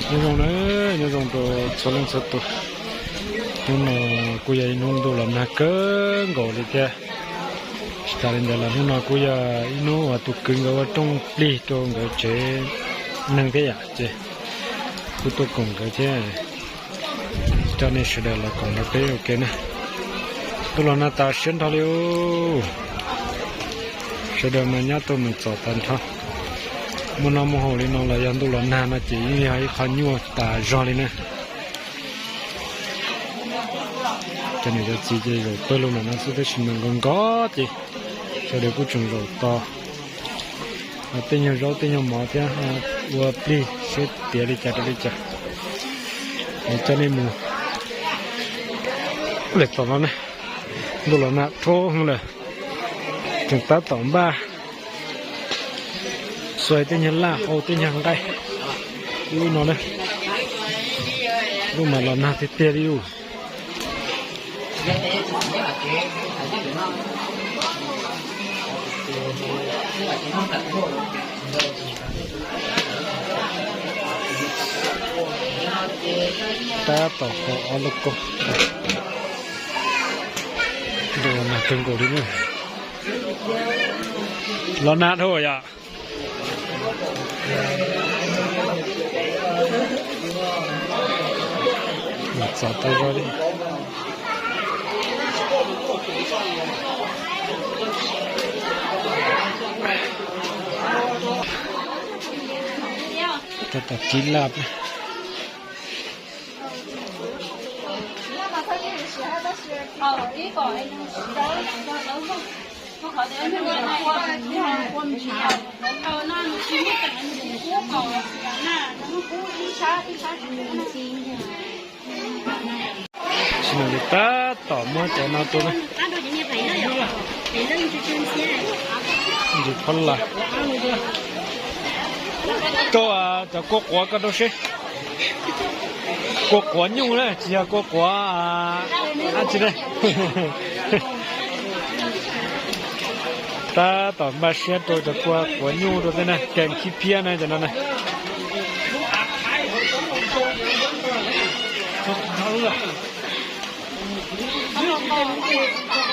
Nyob zoo na, nyob zoo rau txhua leej txhua tus. Hnub no kuj yog ib hnub ntuj los nag kawg nkaus li thiab. Tsis tas li ntawd los hnub no kuj yog ib hnub uas tus kwv nkawd ua rooj plig rau nkawd tsev neeg thiab yom, ces kuj tuaj koom nkawd thiab. Coj nej sawv daws los koom nkawd peb ua ke na. Ntuj los nag tas siab nrho li. Sawv daws mas nyab tuaj mus txom tas nrho. Muaj noj muaj haus li no los yog ntuj los nag no ces yeej yog ib qho nyuaj tas zog li na. Cov niam cov txiv ces zaum pawg lug ntawm no xwb tab sis mas nkos nkos ces sawv daws kuj tseem zaum tos. Tej nyuag zaub tej nyuag mov thiab ua plig seb tiav li cas rau li cas. Coj nej mus lawm tom no na. Ntuj los nag rho lawm, tseem tab tom npaj xuas tej nyuag laj hau tej nyuag nqaij ub no na. Ntuj mas los nag tiag tiag li ub. Tab tom haus ob lub kaub. Ntuj los nag kawg nkaus li na. Los nag dhau yom. Txav tau zog li. Tab tom kib laj. Tab tom muab cov no rau na. Ntsis phob las. Rau cov kua quav ko rau seb. Kua quav nyuj na, tsis yog kua quav dab tsi na. Tab tom npaj siab rau cov kua quav nyuj rau tej na, kees khib phiab na cov no na.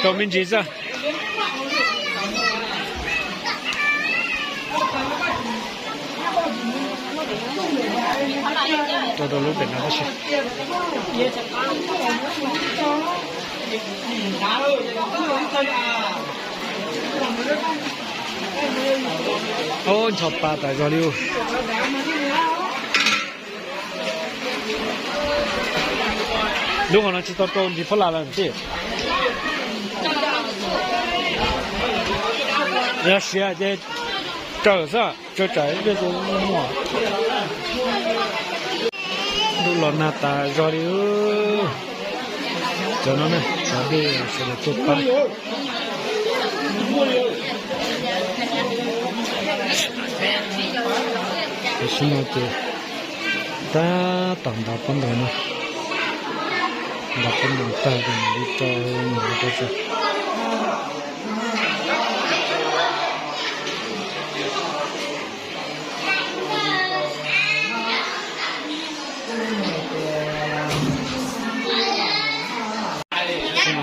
Rau me ntsis xwb. Rau rau lub pem no tab sis. Ob, ncho pa tas zog li. Lub hauv no tsis tau rau ntsis phob las lawm tij. Yog siav ces raws xwb, raws tsam ib pliag tus muaj. Ntuj los nag tas zog li. Cov no na, cov dej sawv daws tuaj pab. Tam sim no ces tab tom ntaus pob ntoos no, ntaus pob ntoos tag ces mam li rau ntaus rau tso.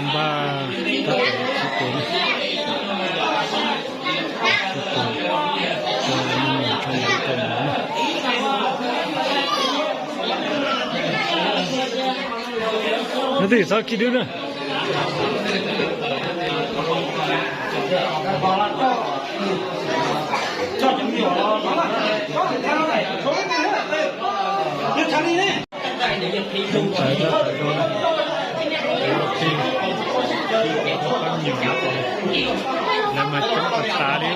Npaj tab tom khib tes, khib tes, no twb txhob khib dub na. Lawv mas coob tas tas li.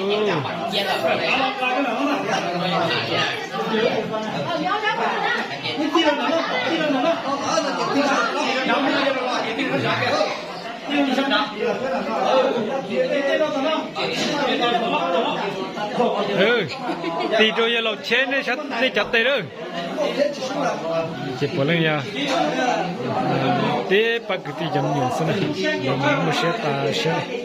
Tig rau yawg laus cheb nej cov tes lawm. Ces puav leej yog tib pab kwv tij cov me nyuam xwb na, lawv mas muaj siab tas siab li.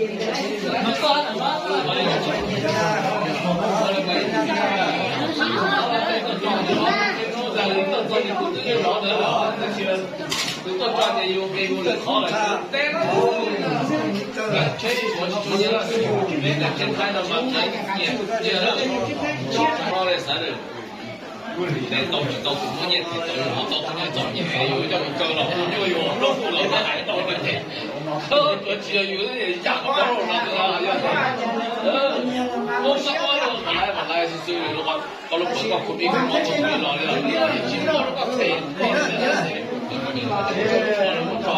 Tau tsis tau tus muab nyiaj, tau tus muab nyiaj tau, yus ho tau tus nyiaj txom nyem, yus coj mus kaw los kuj nyuaj, yus hlub kuj los muab hais tau rau ces, tuav tsis yog yus yam qhov no, yog muab sab ob lub qhov lais, qhov lais xwb xwb, qhov lub pov koj kuv ib kuv no tau kuv los li los tsis muab rau koj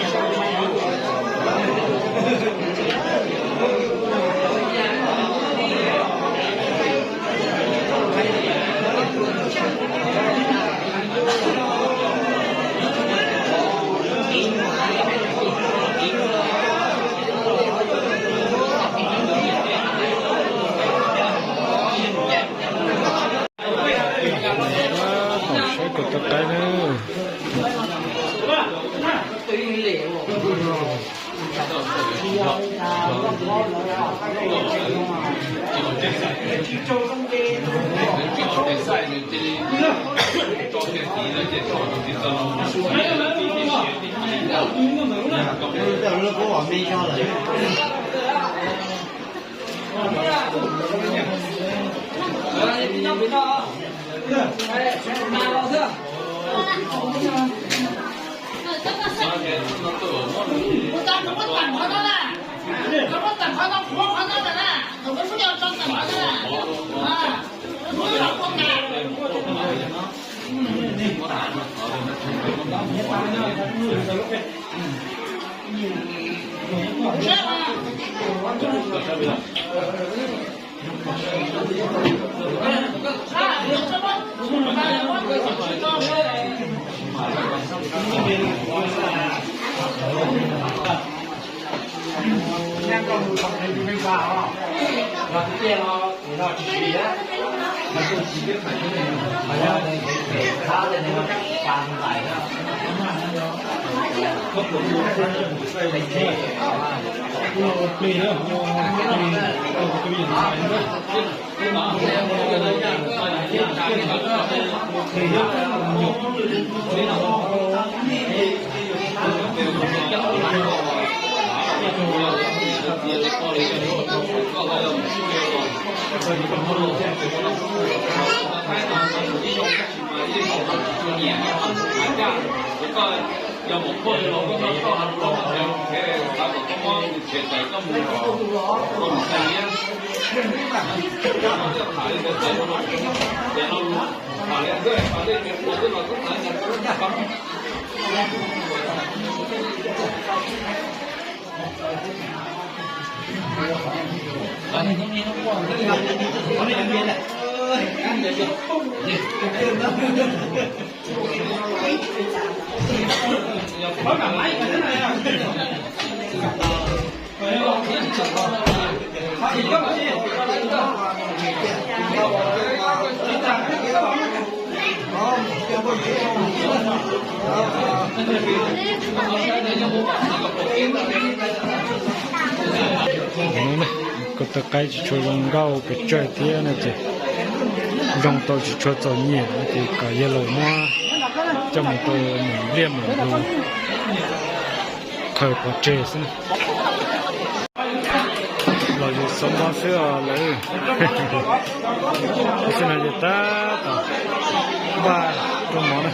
them. Saib kuv tus qaib na. Kuv tus qaib tsis tshua zoo nkauj pes tsawg thiab no ces zoo tau tsis tshua txom nyem no ces kom yawg laus muab coj mus rau mus liaj mus lug khaws pov tseg xwb na. Los yus xov mob xwb os lawv. Xwb no ces tab tom npaj rau mov na.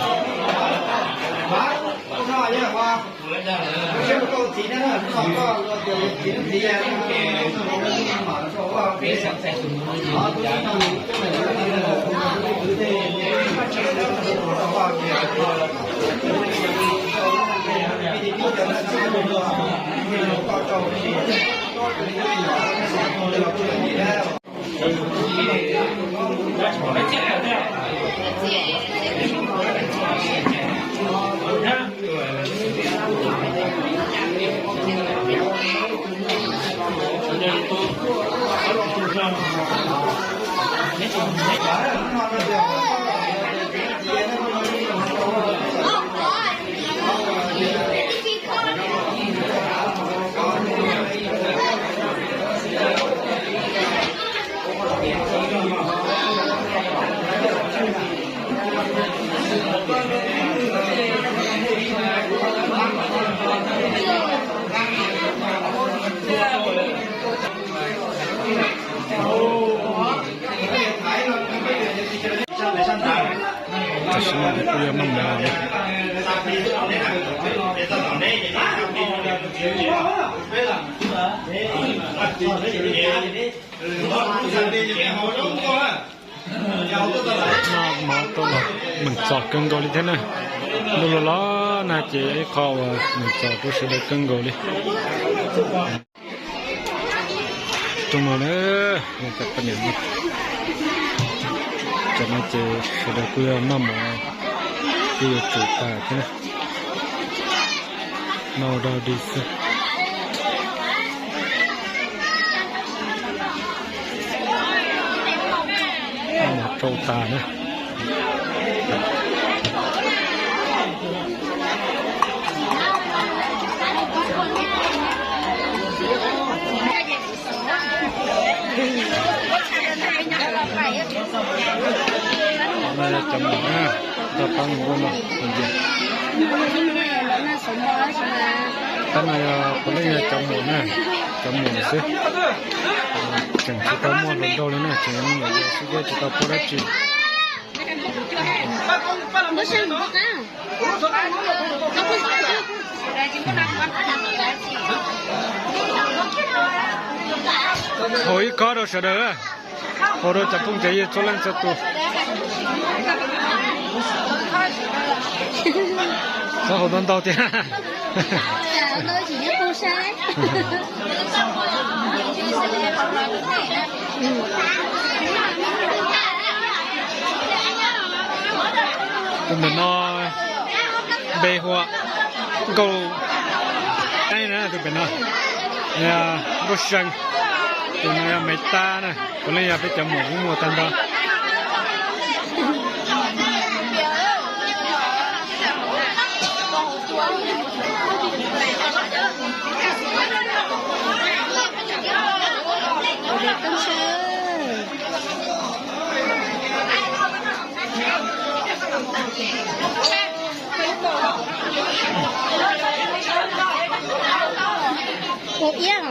Tam sim no kuj yog maj mov. Noj mov tau los meem txom kawg nkaus li thiab na. Ntuj los los na ces ib qho uas meem txom rau sawv daws kawg nkaus li. Rooj no na, cov poj niam no, tam no ces sawv daws kuj yog noj mov, kuj yuav tsum tas thiab na. Noj ua dog dig xwb. Noj mov rau tas na. Cov mum na, tau pab mus ua no. Tab no yog puav leej yog cov mum na, cov mum xwb. Tseem tsis tau muaj hluas nraug li na, tseem yog me nyuam yaus xwb thiab tsis tau paub dab tsi. Haus ib kob rau sawv daws, haus rau cov phooj cov ywg txhua leej txhua tus. Txhob haus ntau ntau thiab. Tus ntawm no npe hu ua Nkauj Teeb na, tus pem no yog Nkauj See, tus no yog Me Tab na, puav leej yog peb cov muam kuj muaj tag nrho. Ua iab.